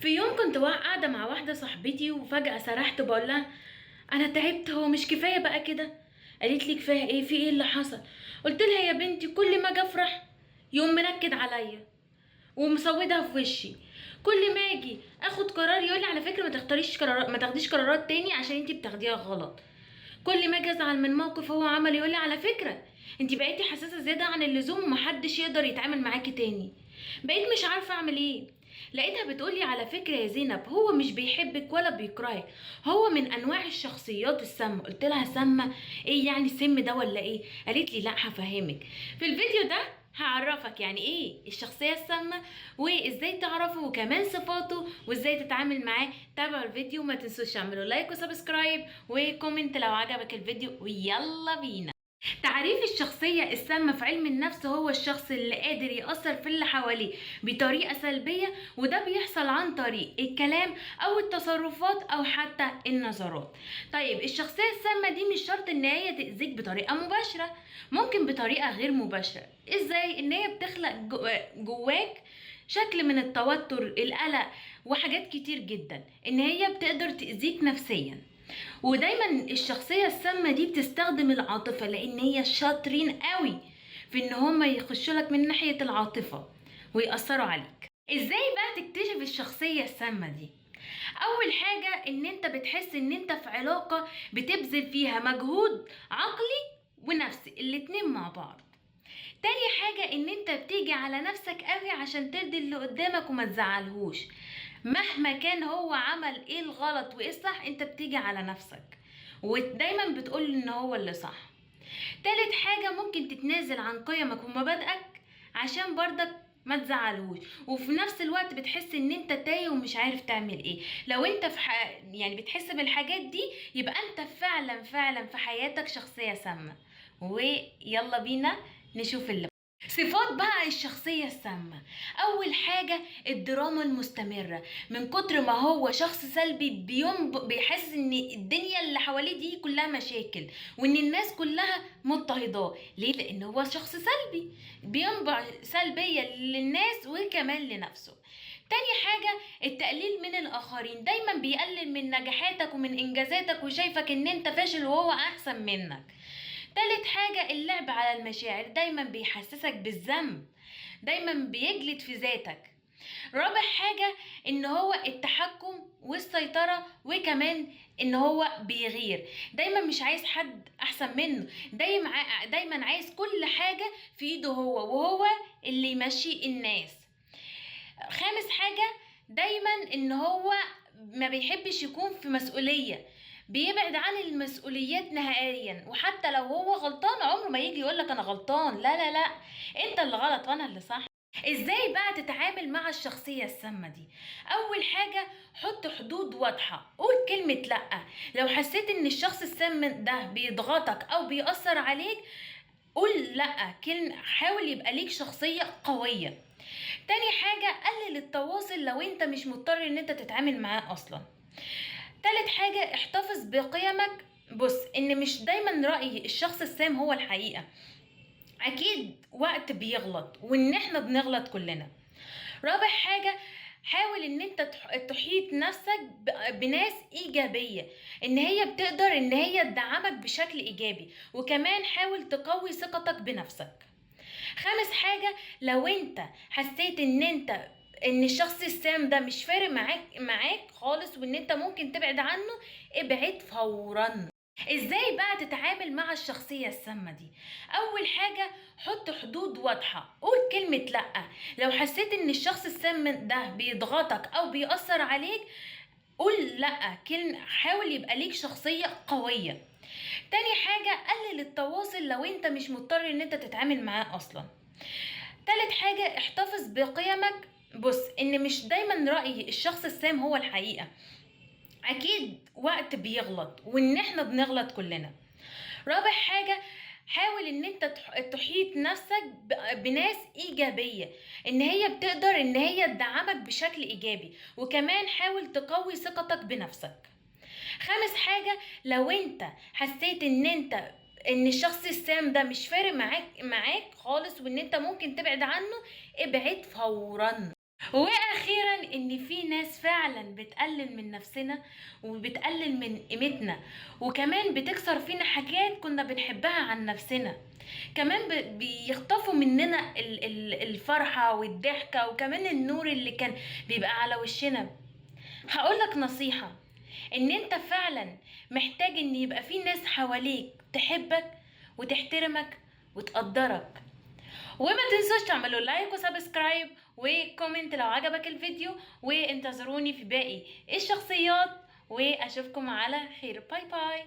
في يوم كنت قاعدة مع واحدة صاحبتي وفجأة سرحت بقول لها أنا تعبت، هو مش كفاية بقى كده؟ قالت لي كفاية إيه؟ في إيه اللي حصل؟ قلت لها يا بنتي كل ما أجي أفرح يقوم منكد عليا ومسودها في وشي، كل ما اجي اخد قرار يقولي على فكرة ما تختاريش قرارات، ما تاخديش قرارات تاني عشان انتي بتاخديها غلط. كل ما اجي ازعل من موقف هو عمل يقولي على فكرة انتي بقيتي حساسة زيادة عن اللزوم ومحدش يقدر يتعامل معاكي تاني. بقيت مش عارفه اعمل ايه. لقيتها بتقولي على فكرة يا زينب هو مش بيحبك ولا بيكرهك، هو من انواع الشخصيات السامة. قلت لها سامة ايه يعني؟ سم ده ولا ايه؟ قالت لي لا هفهمك في الفيديو ده، هعرفك يعني ايه الشخصية السامة وازاي تعرفه وكمان صفاته وازاي تتعامل معاه. تابعوا الفيديو وما تنسوش تعملوا like و subscribe و comment لو عجبك الفيديو، ويلا بينا. تعريف الشخصية السامة في علم النفس هو الشخص اللي قادر يأثر في اللي حواليه بطريقة سلبية، وده بيحصل عن طريق الكلام أو التصرفات أو حتى النظرات. طيب الشخصية السامة دي مش شرط إن هي تأذيك بطريقة مباشرة، ممكن بطريقة غير مباشرة. إزاي؟ إن هي بتخلق جواك شكل من التوتر، القلق، وحاجات كتير جدا، إن هي بتقدر تأذيك نفسيا. ودايما الشخصية السامة دي بتستخدم العاطفة، لان هي شاطرين قوي في ان هما يخشوا لك من ناحية العاطفة ويأثروا عليك. ازاي بقى تكتشف الشخصية السامة دي؟ اول حاجة ان انت بتحس ان انت في علاقة بتبذل فيها مجهود عقلي ونفسي الاتنين مع بعض. تاني حاجة ان انت بتيجي على نفسك قوي عشان ترضي اللي قدامك وما تزعلهوش، مهما كان هو عمل ايه الغلط وايه الصح انت بتيجي على نفسك ودايما بتقول ان هو اللي صح. تالت حاجة ممكن تتنازل عن قيمك ومبادئك عشان برضك ما تزعلهوش، وفي نفس الوقت بتحس ان انت تايه ومش عارف تعمل ايه. لو انت في يعني بتحس بالحاجات دي يبقى انت فعلا فعلا في حياتك شخصية سامة. ويلا بينا نشوف اللي صفات بقى الشخصية السامة. أول حاجة الدراما المستمرة، من كتر ما هو شخص سلبي بيحس إن الدنيا اللي حواليه دي كلها مشاكل وإن الناس كلها مضطهداه. ليه؟ لأن هو شخص سلبي بينبع سلبية للناس وكمان لنفسه. تاني حاجة التقليل من الآخرين، دايما بيقلل من نجاحاتك ومن إنجازاتك وشايفك إن أنت فاشل وهو أحسن منك. تالت حاجة اللعب على المشاعر، دايما بيحسسك بالذنب، دايما بيجلد في ذاتك. رابع حاجة ان هو التحكم والسيطرة، وكمان ان هو بيغير، دايما مش عايز حد احسن منه، دايما عايز كل حاجة في ايده هو، وهو اللي يمشي الناس. خامس حاجة دايما ان هو ما بيحبش يكون في مسؤولية، بيبعد عن المسؤوليات نهائيا، وحتى لو هو غلطان عمره ما يجي يقولك انا غلطان، لا لا لا انت اللي غلط وانا اللي صح. ازاي بقى تتعامل مع الشخصية السامة دي؟ اول حاجة حط حدود واضحة، قول كلمة لأ لو حسيت ان الشخص السام ده بيضغطك او بيأثر عليك، قول لأ، حاول يبقى ليك شخصية قوية. تاني حاجة قلل التواصل لو انت مش مضطر ان انت تتعامل معاه اصلا. تالت حاجة احتفظ بقيمك. بص ان مش دايما رأي الشخص السام هو الحقيقة، اكيد وقت بيغلط وان احنا بنغلط كلنا. رابع حاجة حاول ان انت تحيط نفسك بناس ايجابية، ان هي بتقدر ان هي تدعمك بشكل ايجابي، وكمان حاول تقوي ثقتك بنفسك. خامس حاجة لو انت حسيت ان الشخص السام ده مش فارق معاك خالص وان انت ممكن تبعد عنه، ابعد فورا. ازاي بقى تتعامل مع الشخصية السامة دي؟ اول حاجة حط حدود واضحة، قول كلمة لأ لو حسيت ان الشخص السام ده بيضغطك او بيأثر عليك، قول لأ، حاول يبقى ليك شخصية قوية. تاني حاجة قلل التواصل لو انت مش مضطر ان انت تتعامل معاه اصلا. تالت حاجة احتفظ بقيمك. بص ان مش دايما رأي الشخص السام هو الحقيقة، اكيد وقت بيغلط وان احنا بنغلط كلنا. رابع حاجة حاول ان انت تحيط نفسك بناس ايجابية، ان هي بتقدر ان هي تدعمك بشكل ايجابي، وكمان حاول تقوي ثقتك بنفسك. خامس حاجة لو انت حسيت ان الشخص السام ده مش فارق معاك خالص وان انت ممكن تبعد عنه، ابعد فورا. واخيرا ان في ناس فعلا بتقلل من نفسنا وبتقلل من قيمتنا، وكمان بتكسر فينا حاجات كنا بنحبها عن نفسنا، كمان بيخطفوا مننا الفرحة والضحكة وكمان النور اللي كان بيبقى على وشنا. هقولك نصيحة، ان انت فعلا محتاج ان يبقى في ناس حواليك تحبك وتحترمك وتقدرك. وما تنسوش تعملوا like و subscribe و comment لو عجبك الفيديو، وانتظروني في باقي الشخصيات، واشوفكم على خير. bye bye.